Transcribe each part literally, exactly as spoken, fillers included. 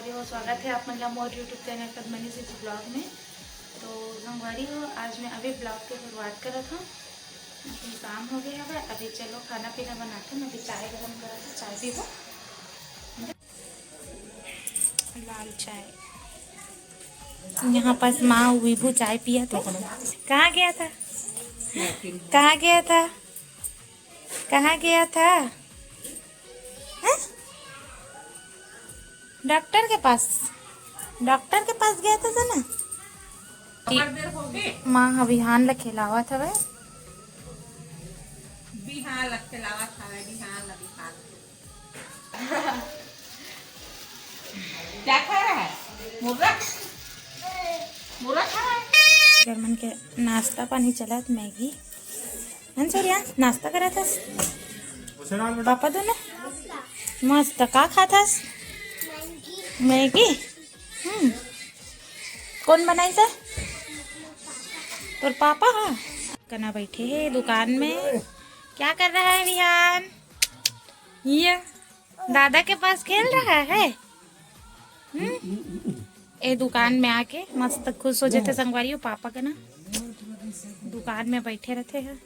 अरे वो स्वागत है आप मन ला मोर YouTube चैनल पद्मनी सिद्धि ब्लॉग में। तो संगवारी हो, आज मैं अभी ब्लॉग के शुरुआत करत हूँ। अभी शाम हो गए हवय, अभी चलो खाना पीना बनाते हैं। अभी चाय गरम करत हूँ, चाय पीबो। लाल चाय। यहाँ पास माँ विभू चाय पिया तो। कहाँ गया था? कहाँ गया था? कहाँ गया था? हैं? डॉक्टर के पास। डॉक्टर के पास गया था ना। माँ ह बिहान ल खिलावत हवे। बिहान ल खिलावत हवे, बिहान ल, बिहान। क्या खा रहा है? मुर्रा? मुर्रा खा रहा है? इधर मन के नाश्ता पानी चलत, मैगी। हन सूर्या, नाश्ता करत हस? पापा दोनों? मस्त, का खात हस? मैगी। हम्म। कौन बनाई से? तोर पापा हा। कना बैठे है दुकान में। क्या कर रहा है विहान? ये दादा के पास खेल रहा है। हम्म? ए दुकान में आके मस्त खुश हो जाते संगवारी हो। पापा के ना दुकान में बैठे रहते हैं।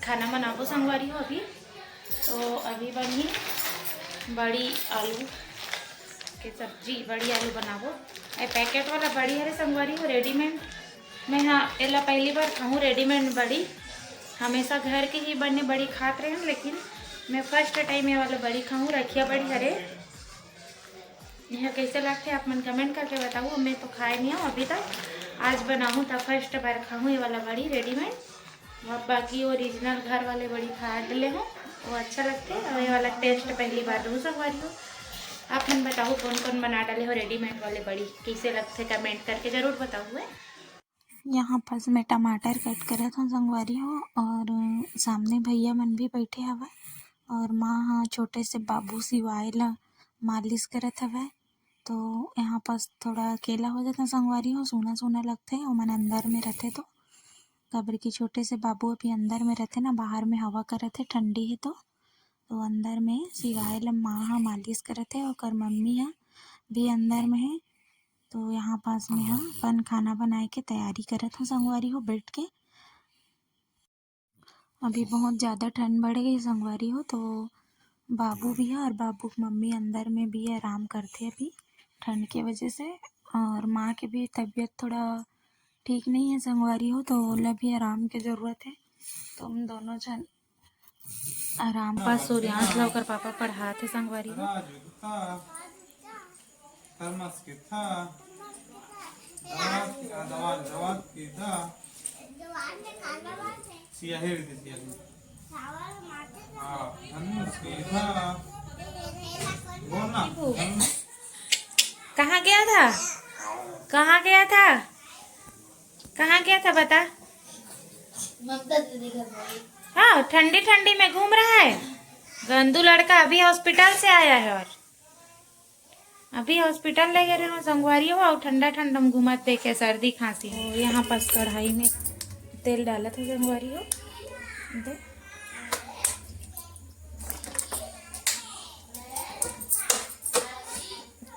खाना बनाबो संगवारी हो अभी। तो अभी बनही बड़ी आलू के सब्जी, बड़ी आलू बनाबो। ए पैकेट वाला बड़ी हरे संगवारी हो, रेडीमेड। मैं हाँ एला पहली बार खाऊँ रेडीमेड बड़ी। हमेशा घर के ही बने बड़ी खात रहे हम, लेकिन मैं फर्स्ट टाइम ये वाला बड़ी खाऊँ, रखिया बड़ी हरे। यह कैसे लगथे आप मन कमेंट करके बताओ। मैं तो खाए नहीं हूँ अभी तक, आज बनाऊँ तब फर्स्ट बार खाऊँ ये वाला बड़ी रेडीमेड। अब बाकी ओरिजिनल घर वाले बड़ी खा ले हूँ, वो अच्छा लगथे। और ये वाला टेस्ट पहली बार लूँ संगवारी हो। आप मन बताओ कौन कौन बना डाले हो रेडीमेड वाले बड़ी, कैसे लगथे कमेंट करके जरूर बताओ। यहाँ पास मैं टमाटर कट करत हूँ संगवारी हो, और सामने भैया मन भी बैठे हवय, और माँ ह छोटे से बाबू शिवाय ला मालिश करत हवय। तो यहाँ पास थोड़ा अकेला हो जाता संगवारी हो, सूना सूना लगथे, ओमन अंदर में रहते तो, काबर कि छोटे से बाबू अभी अंदर में रहते ना, बाहर में हवा करत हे, ठंडी है तो। तो अंदर में शिवाय ला माँ ह मालिश करत हे, ओकर मम्मी ह भी अंदर में है। तो यहाँ पास में हम अपन खाना बनाए के तैयारी करत हूँ संगवारी हो बैठ के। अभी बहुत ज़्यादा ठंड बढ़ गई संगवारी हो, तो बाबू भी है और बाबू की मम्मी अंदर में भी आराम करते अभी ठंड के वजह से। और माँ के भी तबीयत थोड़ा ठीक नहीं है संगवारी हो, तो ओला भी आराम के ज़रूरत है। तो हम दोनों जन आराम पर सूर्यांश ला ओकर पापा पढ़ात हे संगवारी हो। राजू था, थर्मस के था, दवा के, दवा, दवा के था। सियाही रहिथे, सियाही। हाँ, धनुष के था। बोल ना, धनुष। कहाँ गया था? कहाँ गया था? कहाँ गया था बता? ममता दीदी घर गई। हाँ, ठंडी ठंडी में घूम रहा है गंदू लड़का। अभी हॉस्पिटल से आया है और अभी हॉस्पिटल ले गए रहे हो संगवारी हो, और ठंडा ठंडा में घूमत देखे सर्दी खांसी। तो यहाँ पास कढ़ाई में तेल डालत हो संगवारी हो। दे।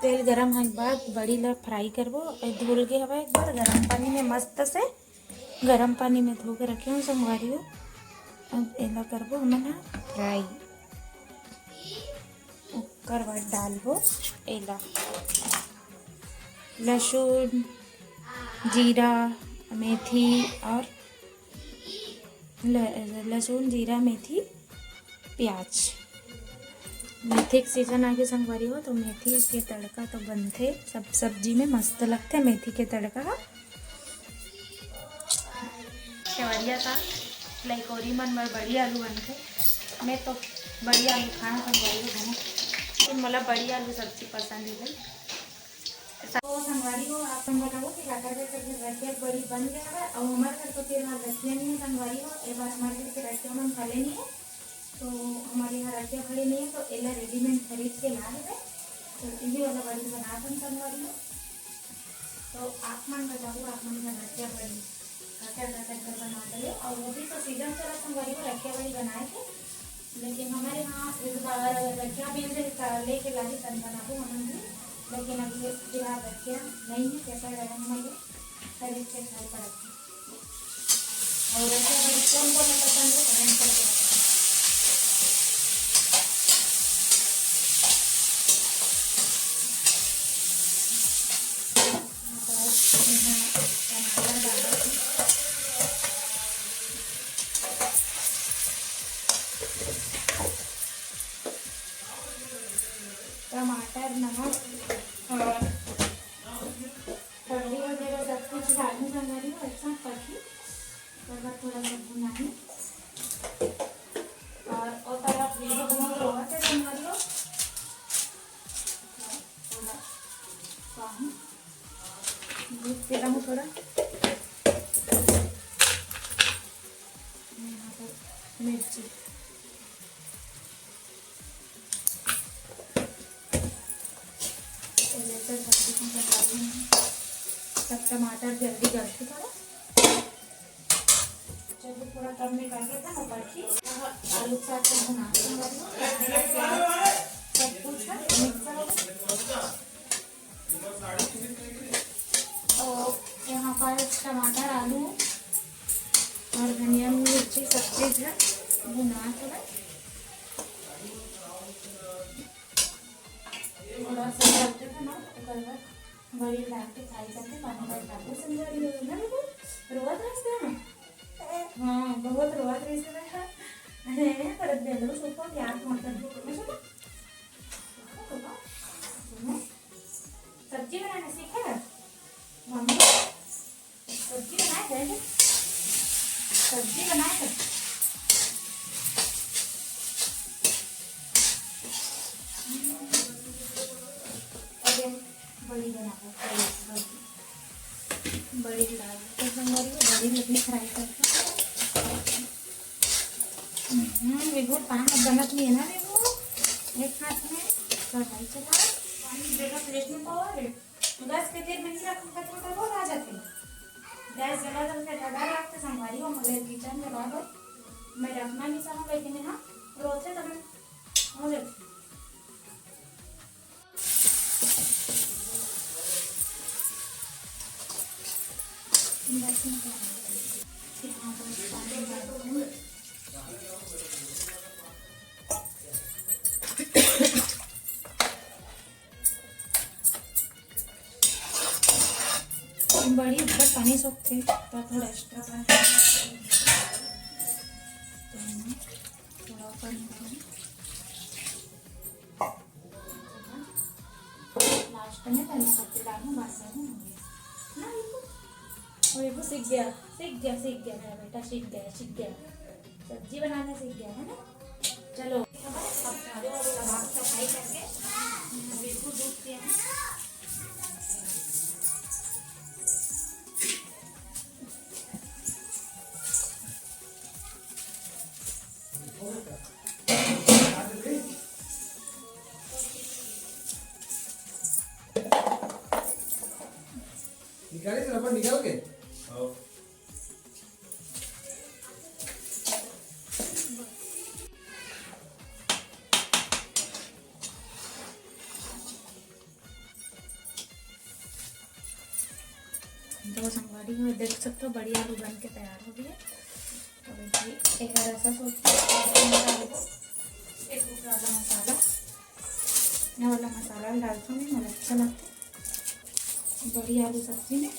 तेल गरम होने के बाद बड़ी ला फ्राई करबो। ए धुल के हवा एक बार गरम पानी में मस्त से, गरम पानी में धो के रखे हूँ संगवारी हो। अब एला करबो हमन ह फ्राई। ओकर बाद डालबो एला लहसुन, जीरा, मेथी और ल-, लहसुन, जीरा, मेथी, प्याज। मेथी के सीजन आगे संगवारी हो, तो मेथी के तड़का तो बनथे सब सब्जी में, मस्त लगथे मेथी के तड़का ह। केवरिया का लइकोरी मन बर बड़ी आलू बनथे। मैं तो बड़ी आलू खाना संगवारी हो, लेकिन मोला बड़ी आलू सब्जी पसंद है भाई। तो संगवारी हो, आप मन बताओ कि काकर के सब्जी रखिया बड़ी बन गया है। और हमारे घर तो फिलहाल रखिया नहीं है संगवारी हो, एक बार हमारे घर के रखिया मन फले नहीं है, तो हमारे यहाँ रखिया फले नहीं है, तो एला रेडीमेड खरीद के ला देवे। तो इही वाला बड़ी बनात हन संगवारी हो। तो आप मन बताओ, आप मन घर रखिया बड़ी काकर काकर घर बना रहे हो, और वो भी तो सीजन चला संगवारी हो रखिया बड़ी बनाए के। लेकिन हमर यहाँ इस बार रखिया मिल जाही त लेके लाही तन बनाबो हमन भी, लेकिन अभी फिलहाल रखिया नहीं है, कैसा गरम है ये, खरीद के खाए पड़त है। और रखिया भाई कौन कौन पसंद है, comment करके बताओ। यहाँ पर यहाँ टमाटर डाला। टमाटर, नमक और हल्दी वगैरह सब कुछ डालूं संगवारी हो, एक साथ करके ओकर बाद थोड़ा सा भुनाही। और ओ तरफ ये जो भुना हुआ है संगवारी हो, थोड़ा पानी दूध के रंग थोड़ा यहाँ पर मिर्ची टमाटर जल्दी गलथे थोड़ा। चलो, थोड़ा कम में कर देता हूँ, बाकी आलू के साथ में बना दूंगा। सब कुछ है, मिक्स हो गया। तो यहाँ पर टमाटर, आलू और धनिया मिर्ची सब चीज है, भुना थोड़ा। थोड़ा सा डालते थे ना, ओकर बाद बड़ी डाल के खाई करके पानी डाल डाल के समझा रही हो ना बेबू? रोवत रहते हैं ना? हाँ, बहुत रोवत रहते हैं। अरे, पर दे दो, सोफा क्या मत कर दो, सुनो। सुनो। सब्जी बनाना सीखा ना? मम्मी? सब्जी बनाए थे? सब्जी बनाए थे? अरे, बड़ी बनाओ, बड़ी, बड़ी। बड़ी डाल दो, बड़ी, बड़ी लगी फ्राई करके। हम्म, विभू, पान अब बनत नहीं है ना विभू? एक हाथ में कढ़ाई चलाओ। पानी देगा प्लेट में पाओ रे। गैस के तीर में नहीं रखूं, कचरा का रोज आ जाते हैं। गैस जला जल के डरा रखते संगवारी हो, मगर किचन जला दो। मैं रखना नहीं चाहूँ, लेकिन यहाँ रोते तो मैं हो जाती। बड़ी ऊपर पानी सोखथे, तो थोड़ा एक्स्ट्रा पानी, तो थोड़ा ऊपर निकालना। लास्ट में धनिया पत्ती डालना, बस है ना। ना, ये तो, और ये तो सीख गया, सीख गया, सीख गया मेरा बेटा, सीख गया, सीख गया, सब्जी बनाना सीख गया है ना। चलो, अब झाड़ू वाड़ू लगा के सफाई करके बिल्कुल धूप के हैं। निकाले तो अपन निकाल के। तो संगवारी हो, देख सकते हो, बड़ी आलू बन के तैयार हो गई है। अब इसे एक बार ऐसा सोच के एक टुकड़ा वाला मसाला, ये वाला मसाला डालता हूँ मैं, मुझे अच्छा लगता है बड़ी आलू सब्जी में। ये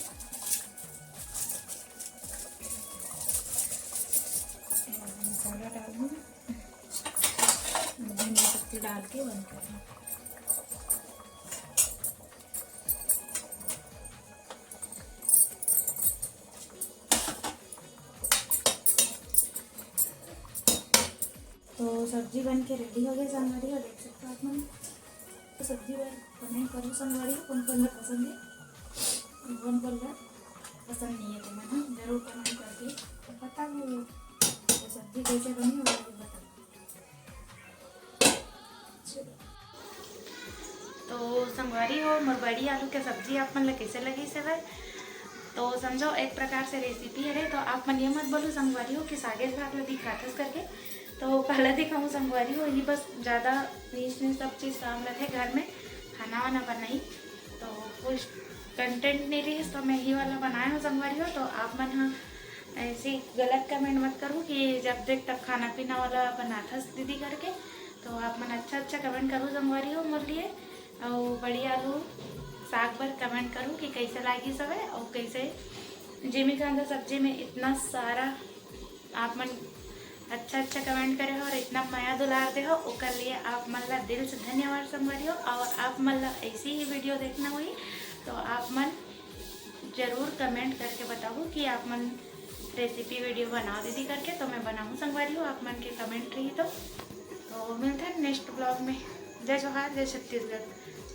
वाला मसाला डाल दूँ, धनिया पत्ती डाल के बंद कर दूँ। तो सब्जी बन के रेडी हो गई संगवारी हो, देख सकते हो आप मन। तो सब्जी बर कमेंट करो संगवारी हो, कौन कौन ला पसंद है, कौन कौन ला पसंद नहीं है, तो मैं जरूर कमेंट करके बताओ। तो सब्जी कैसे बनी, वो भी बताओ। तो संगवारी हो, मोर बड़ी आलू के सब्जी आप मन ला कैसे लगिस हवय? तो समझो, एक प्रकार से रेसिपी हरे। तो आप मन ये मत बोलो संगवारी हो कि सागे साग ला दिखाथस करके, तो काला दिखाऊँ संगवारी हो, ये बस ज़्यादा नीच ने सब चीज़ काम रहते घर में, खाना वाना बनाई तो कुछ कंटेंट नहीं रही, तो मैं ही वाला बनाए हूँ संगवारी हो। तो आप मन हाँ ऐसे गलत कमेंट मत करूँ कि जब देख तब खाना पीना वाला बनाथस दीदी करके। तो आप मन अच्छा अच्छा कमेंट करूँ संगवारी हो मोर लिए। और बड़ी आलू साग बर कमेंट करूँ कि कैसे लागी सब है और कैसे जिमी कांदा सब्जी में इतना सारा आप मन अच्छा अच्छा कमेंट करे हो और इतना मया दुलार दे हो, ओकर लिए आप मन ला दिल से धन्यवाद संगवारी हो। और आप मन ला ऐसी ही वीडियो देखना हुई तो आप मन जरूर कमेंट करके बताओ कि आप मन रेसिपी वीडियो बनाओ दीदी करके, तो मैं बनाऊँ संगवारी हो, आप मन के कमेंट रही तो। तो मिलते हैं नेक्स्ट ब्लॉग में। जय जोहार, जय छत्तीसगढ़।